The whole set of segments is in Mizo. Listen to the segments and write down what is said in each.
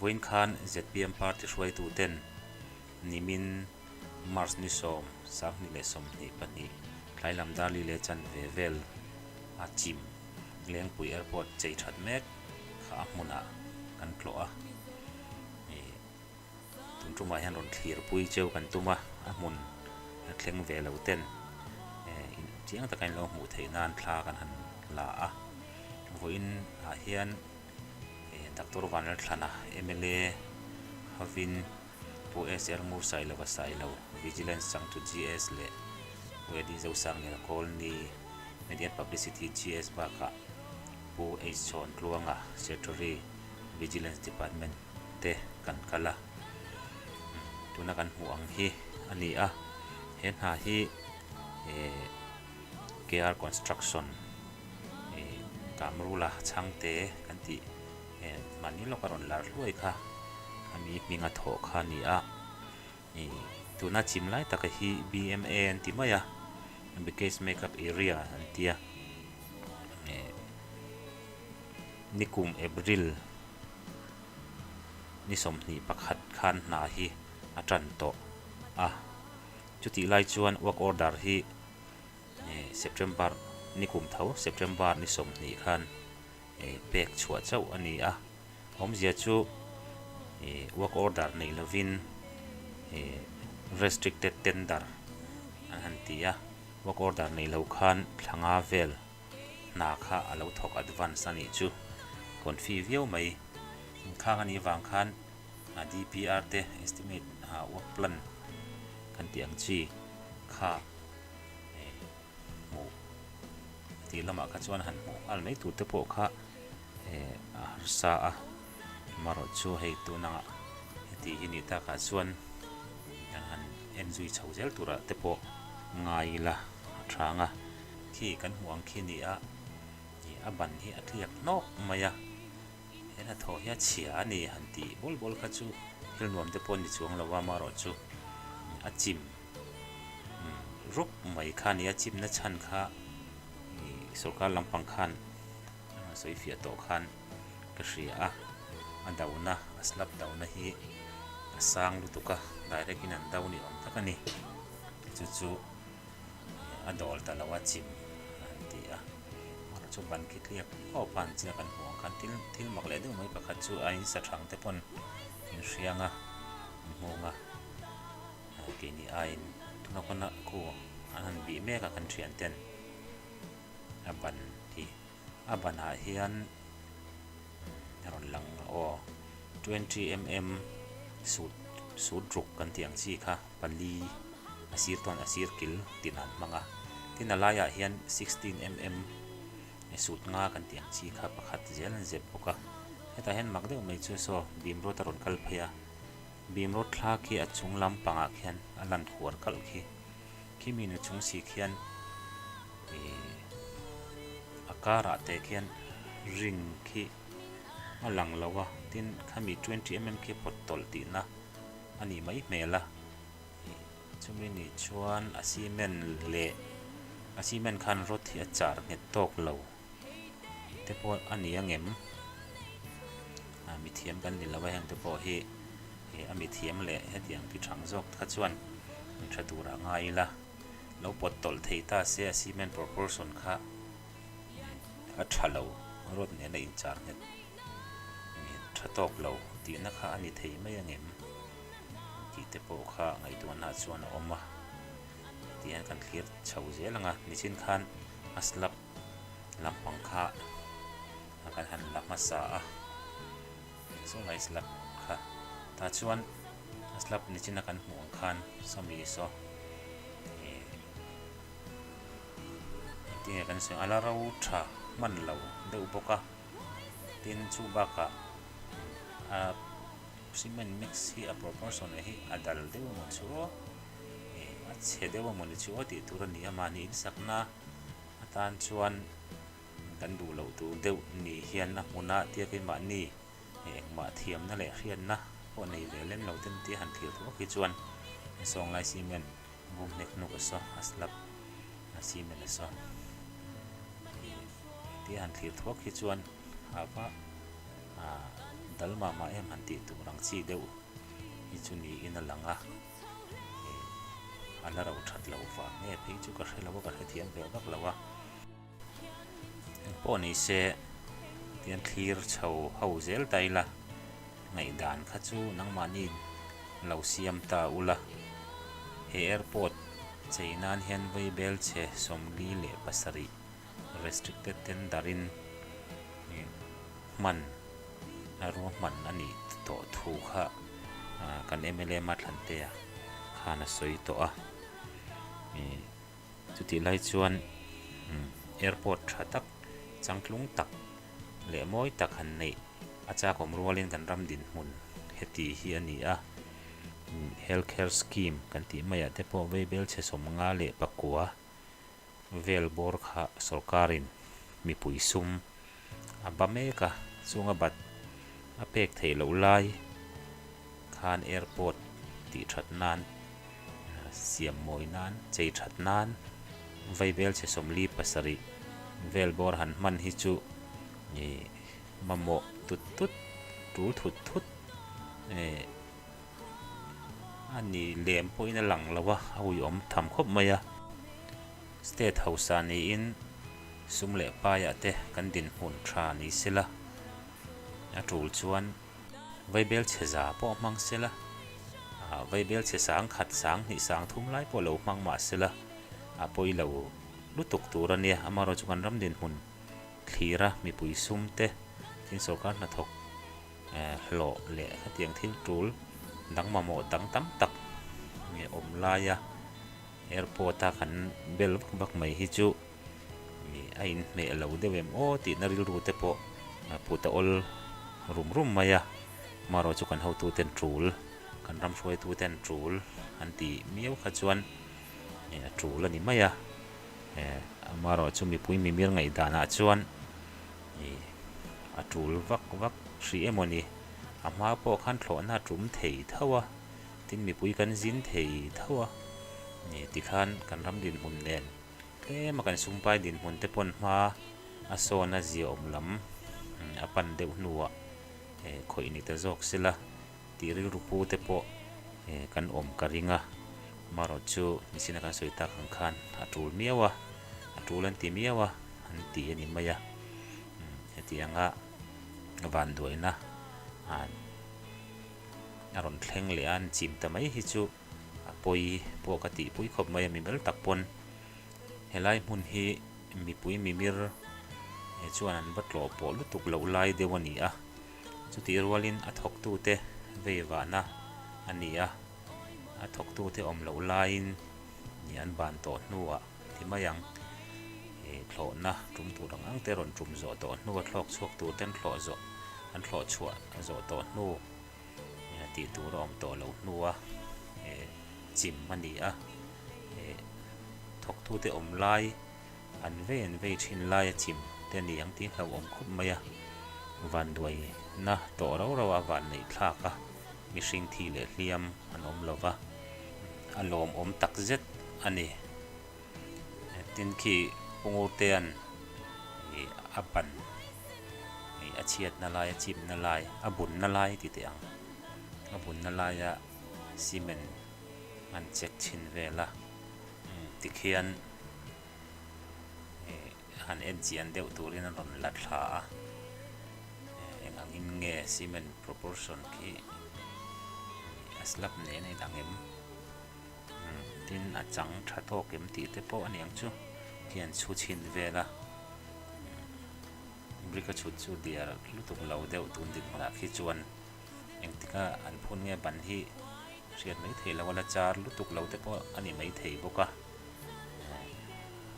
Vawiin khan zpm party hruaituten nimin March ni 22 tlai lam dar li leh chanve vel a chim Lengpui Airport chei that mek kha a hmunah kan tlawh a. Tun tumah hian rawn thlir pui cheu kan tum a, a hmun a thleng ve lo ten chiang taka in lo hmuh theih nan thla kan han la a. Vawiin ah hian Doctor Vanlalthlana mla hovin Pu SR Ngursailova Sailo, Vigilance changtu GS leh Pu Eddie Zosangliana Kawlni, Media and Publicity GS bakah Pu H Chhawntluanga, Secretary, Vigilance Department te kan kal a, tuna kan hmuh ang hi a ni a, he hna hi eh KR Construction eh Kamrula chhangte kan tih eh mahni lawka rawn lar hluai kha a mi hminga thawh kha a ni a, ih tuna chim lai taka hi B_M_A an ti mai a, Biggest Makeup Area an tia eh. Nikum April ni 21 khan hna hi a tan tawh a, chutih lai chuan work order hi September nikum tho September ni 20 khan pek chhuah chauh a ni a, awmzia chu work order nei lovin restricted tender an han ti a, work order nei lo khan thla nga vel. hna kha a lo thawk advance a nih chu confi viau mai. Inkhang a nih vang khan DPR te estimate work plan kan tih ang chi kha hmuh tih lamah kha chuan han hmuh nghal mai tur te pawh kha a harsa a, amaherawh chu hei tunangah heti hi nih takah chuan kan han en zui chho zel turah te pawh ngai ila a tha ang a. Khi kan hmuh ang khi ni a, ih a ban hi a tliak hnawk mai a, he hnathawh hi a chhia a ni han tih bawl bawl kha chu thil nuam te pawh a ni chuang lo a, amaherawhchu a chim rup mai kha a ni a, chimna chhan kha ih sorkar lampang khan a sawi fiah tawh khan ka hria a, a dona a slab dona hi a sang lutuk a, direct in an do ni awm tak a ni, chu chu. A dawl ta lo a chim a han ti a, amah chu ban khi tliak tawp a an chiak an hmuh ang khan thil thil mak leh deuh mai pakhat chu a in sa thang te pawn in hriang a in hmung a keini aiin tuna kawna khu an han bih mek a kan thian ten a ban hi a banah hian a rawn lang aw 20mm sut sut ruk kan tih ang chi kha pali a sir tawn a sir kil tin an hmang a tin a laiah hian 16mm sut nga kan tih ang chi kha pakhat zel an zep bawk a hetah hian mak deuh mai chu saw beam rod a rawn kal phei a beam rod thla khi a chung lampangah khian a lan khuar kalh khi. Khimi nu chung si khian ih a karah te khian ring khi a lang lo a tin khami 20mm khi pawt tawlh tihna a nih mai hmel a ih chumi nih chuan a cement leh a cement khan rod hi a char nghet tawk lo te pawh a ni angem ah mithiam kan ni lo a heng te pawh hi. He a mithiam leh hetiang ti thang zawk kha chuan in tha turah ngai ila, lo pawt tawlh thei ta se a cement proportion kha a tha lo, rod nena inchar nghet tha tawk lo tihna kha a ni thei mai angem tih te pawh kha ngaihtuahnaah chuan a awm a, tih hian kan thlir chho zel ang a, nichin khan a slab lampang kha kan han la hmasa a. Saw lai slab kha tah chuan a slab nichina kan hmuh ang khan sawmi saw ih engtin nge kan sawi ang a la ro tha hman lo deuh bawk a tin chu bakah a cement mix hi a proportion hi a dal deuh emaw chu aw ih a chhe deuh emaw ni chu aw tih tur a ni a mahni insakna atan chuan. Kan duh loh tur deuh ni hian a hmun a tia keimahni engmah thiamna leh hriatna pawh nei ve lem lo ten tia han thlir thuak hi chuan sawnglai cement bum hnek hnuk a saw a slab a cement a saw tia han thlir thuak hi chuan a va. dal mah mah em han tih tur ang chi deuh hi chu niin a lang a, a la ro that lo vang nge phei chu ka hre lo a, ka hrethiam ve vak lo a. Engpawh ni se tian thlir chho ho zel ta ila ngaihdan kha chu nangmahni lo siam ta ula, he airport chei nan hian vaibel chhe 47 restricted tender in hman a ruahman a nih tawh thu kha kan mla Mathlantea khan a sawi tawh a. Chutih lai chuan airport tha tak changtlung tak leh mawi tak han neih a chakawm rualin kan ram dinhmun heti hi a ni a. Health care scheme kan tih maiah te pawh vaibel chhe 59 vel bawr kha sorkarin mipui sum a ba mek a, chunga bat a pek theih loh lai khan airport tih that nan, siam mawi nan, chei that nan vaibel chhe 47 vel bawr han hman hi chu mamawh tut tut, tul thut thut A ni lem pawhin a lang lo a, a uiawm tham khawp mai a. State hausa niin sum leh paiah te kan dinhmun tha ni sela, a tul chuan vaibel chhe za pawh hmang sela, vaibel chhe sang khat sang hnih sang thum lai pawh lo hmang mah sela, a pawi lo lutuk tur a nia. Amaherawhchu chu kan ram dinhmun thlira mipui sum te tin sorkar hnathawk hlawh leh hetiang thil tul dang mamawh dang tam tak nge awm laia airport a kan bel vak vak mai hi chu a inhmeh lo deuh em aw tihna rilru te pawh put a awl rum rum mai a, marawh chu kan hotu ten tul kan ram hruaitu ten tul an tih miau kha chuan a tul a ni mai a, amarawh chu mipui mimir ngaihdanah chuan. Ih, a tul vak vak hrih emaw ni? A hma pawh khan thlawhna a tum thei tho a, tin mipui kan zin thei tho a, ih tikhan kan ram dinhmun nen tlema kan sumpai dinhmun te pawn hma a sawn a ziaawm lam a pan deuh hnuah khawih ni ta zawk sela tih rilru pu te pawh kan awm ka ring a, marawh chu nichin a kan sawi tak ang khan a tul miau a, a tul an ti miau a, an ti a ni mai a, hetianga vanduaina a rawn thleng leh a, an chim ta mai hi chu a pawi pawh ka tihpui khawp mai a, mimel tak pawn helai hmun hi mipui mimir chuan an va tlawh pawh lutuk loh lai deuh a ni a. Chutih rualin a thawktute veivahna a ni a, a thawktute awm loh laiin ni an ban tawh hnuah ti mai ang. Thlawhna tum tur ang ang te rawn tum zawh tawh hnu a thlawk chhuak tur ten thlawh zawh an thlawh chhuah zawh tawh hnu tih tur a awm tawh loh hnua chim a ni a, thawktute awm lai An vei an vei thin lai a chim te a ni ang tih hlauhawm khawp mai a, vanduaina tawh rau rau a van neih thlak a, mihring thi leh hliam an awm lo va, a lawmawm tak zet a ni. Tin khi Pungurtea'n ih a ban ih a chhiatna lai a chimna lai a bunna lai ti teh ang, a bunna laia cement an check chhin vel a. Tikhian han en chian deuh turin a rawn la thla a, eng angin nge cement proportion khi a slab nen a inang em? Tin a chang tha tawk em tih te pawh a ni ang chu khian chhu chhin vel a, brick a chhut chu diar lutuk lo deuh tun dinhmunah khi chuan. Engtika an phun nge ban hi hriat mai thei lo a la char lutuk lo te pawh a ni mai thei bawk a,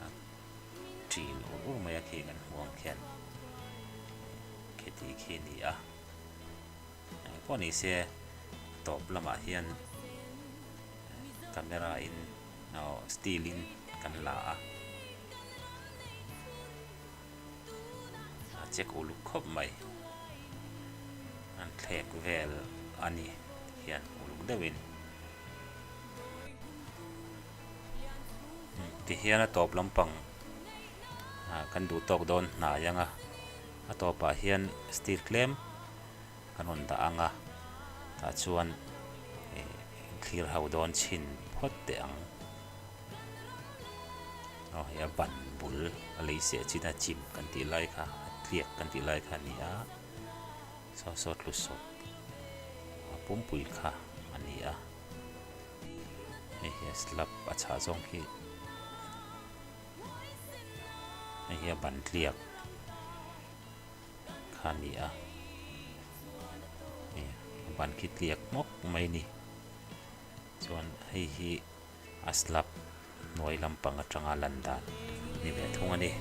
a ṭin ur ur mai a khi kan hmu ang khian kheti khi a ni a, engpawh ni se a tawp lamah hian camera in aw steel in kan la a. A check uluk khawp mai. An thlek vel a ni hian uluk deuhin. Tihian a tawp lampang kan duh tawk dawn hnai ang a, a tawpah hian steel tlem. Kan rawn dah ang a, tah chuan thlir ho dawn chhin phawt teh ang. Aw hei a ban bul a lei seh chin a chim kan tih lai kha a tliak kan tih lai kha a ni a, saw saw tlu sawp a pumpui kha a ni a. Hei hi a slab a chhah zawng khi hei hi a ban tliak. Kha a ni a, hei a ban khi tliak hmawk mai a ni. Chuan hei hi a slab hnuai lampang atanga lan dan ni ve thung a ni.